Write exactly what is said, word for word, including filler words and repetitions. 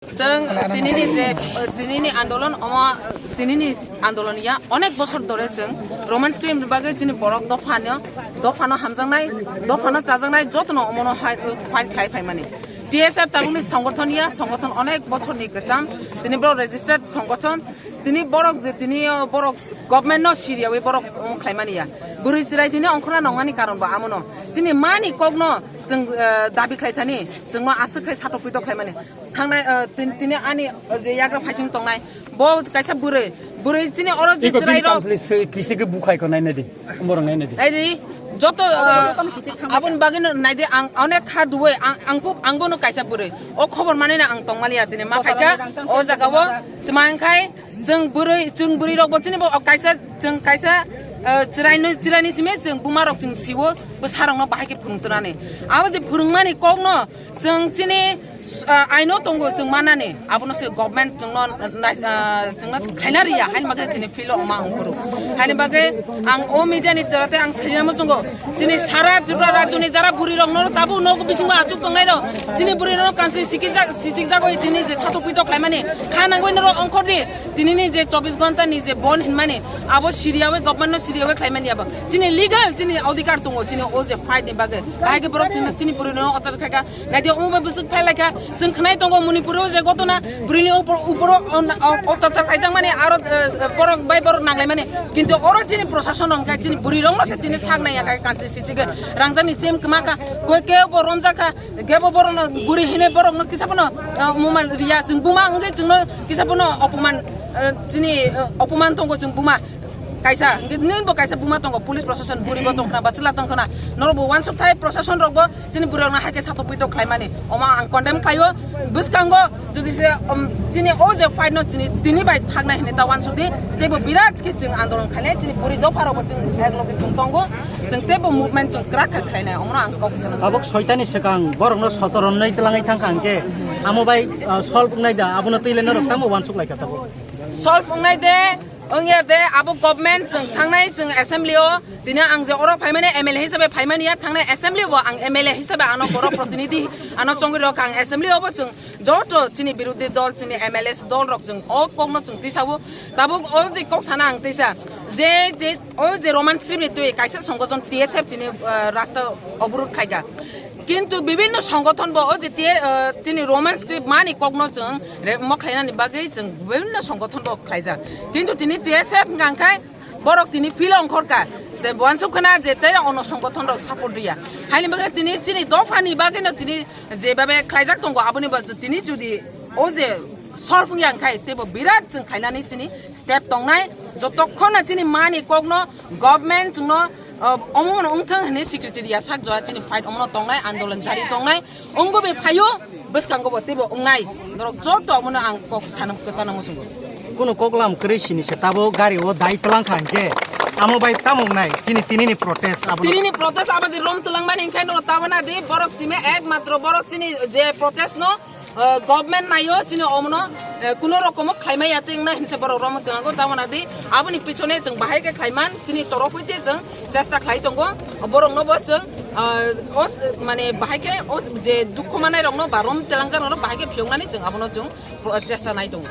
Chwng tinini je, tinini andolon omo, tinini andolon ya onek bosor dore chwng Roman script ni bagwi chini borok dophano, dophano hamjaknai, dophano chajaknai jotono omono hai fight khlai phaimani. T S F tabukni songothon ya, songothon onek bosorni kwcham, tini borok registered songothon, tini borok je tini o borok government no siriyawi borok omo khlaimani ya. Bwrwi chwrai tini ongkhorna nongmani karon bo amono. Chini mani kokno chwng, eh, dabi khlai thani, chwngno aswk khai satok pitok khlaimani. Thangnai, eh, tin-, tini ani, eh, je yagra phaising tongnai, bo kaisa bwrwi, bwrwi chini oro je chwrai rok. Kisi ke bukhai ko nai nadi, borok nai nadi. Nai di, joto, eh, aboni bagwi no nai di, ang onek kha duwe, ang, ang phu-, ang bono kaisa bwrwi. O khobor mani na ang tongmaliya tini ma phaikha, o jaga o, tma wngkhai, chwng bwrwi, chwng bwrwi rok bo chini bo, o kaisa, chwng kaisa, eh, chwrai no, chwrai ni simi chwng buma rok chwng siwo, bwsa rok no bahai khe phwrwng tonani. Abo je phwrwngmani kok no, Chwng chini, ah, aino tongo chwng manani, abono se government chwngno nai-, ah, chwngno khaina riya, haini bagwi chini filo wngma ongkhoro. Haini bagwi ang o media ni jora tei ang sirina muchungo, chini sara Tripura rajyoni jara bwrwi rok no tabuk nogo bisingo achuk tongnai rok, chini bwrwi rok kansi sikijak, sichikjagwi tini je satok pitok khlaimani, kha nangwi norok ongkhor di, tinini je chobbish ghonta ni je bon hinmani, abo siriyawi government no siriyawi khlaimani abo. Chini legal, chini odhikar tongo, chini o je fight ni bagwi. Bahai khe borok chini, chini bwrwi no otor khaika, Naidi omo bai bwswk phai laikha, chwng khwnai tongo Manipur o je gotona, bwrwini upor, upor o, o, o, otyachar khaijakmani, aro, eh, borok bai borok nanglaimani. Kintu oro chini prosason hwnkhe chini bwrwi rokno se chini sak naiya kha kansi sichigwi. Rangjani chem kwma kha, koi kebo romjak kha, kebo borokno bwrwi hinwi borokno kisa phano, eh, muman riya, chwng buma wngwi chwngno kisa phano opoman, eh, chini, eh, opoman tongo chwng buma. Kaisa, hwnkhe nwng bo kaisa buma tongo, police prosason bwrwi bo tongkhna, ba chwla tongkhna. Norok bo uansuk thai prosason rok bo chini bwrwi rokno hai khe satok pitok khlaimani. Omo ang condemn khlaio. Bwskango jodi se, um, chini o je fight no chini tini bai thaknai hinwi ta uansuk di. Teibo birat khe chwng andolon khlainai, chini bwrwi dopha rok bo chwng ek loge chwng tongo. Chwng teibo movement chwng kwrak khe khlainai. Omono ang kok sana. Tabuk soitani swkang borokno soto romnai twlangwi thangkha hwnkhe amo bai, uh, solve wngnai da, abono twi le norok tamo uansuk laikha tabuk. Solve wngnai de, wngya de, abo government chwng thangnai chwng assembly o, tini ang je oro phaimani M L A hisabe phaimani ya, thangnai assembly bo ang M L A hisabe ano borok protinidhi ano chongwi rok ang assembly o bo chwng joto chini birodhi dol, chini M L A dol rok chwng o kokno chwng tisawo. Tabuk o je kok sana ang tisa je, je o je Roman script ni twi kaisa songojon T S F tini, ah, rasta oborod khaika. Kintu bibinno songothon bo o je te, ah, tini Roman script mani kokno chwng re-, mo khlainani bagwi chwng bibinno songothon bo khlaijak. Kintu tini T S F hwnkha khe borok tini philo ongkhorkha. Te uansuk khna je tei ono songothon rok support riya. Haini bagwi tini chini dophani bagwino tini jebabe khlaijak tongo, aboni bo tini jodi o je solve wngya hwnkhe teibo birat chwng khainani chini step tongnai. Jotokhon chini mani kokno government chwngno, uh, omo mano wngthang hwnwi secretary ya sak jora chini fight omono tongnai, andolon jari tongnai, wngbo be phaio, bwskango bo teibo wngnai. Norok joto omono ang kok sanam kwchana muchungo. Kunu koklam kwrwi sini se tabo gari o dai twlang kha hwnkhe amo bai tamo wngnai chini tinini protest abo. Tinini protest abo je rom twlang mani hwnkhe norok tabo na di, borok simi ekmatro borok chini je protest no, uh, government naio chini omono, uh, kuno rokomo khlaimai ya tei wngnai hinse borok romwi twnango, tamona di aboni pichone chwng bahai khe khlaiman chini torok hoite chwng chesta khlai tongo, borokno bo chwng, uh, o s-, mane bahai khe o je dukhu manai rokno ba rom telangjak rokno bahai khe phiyoknani chwng abono chwng pro-, chesta nai tongo.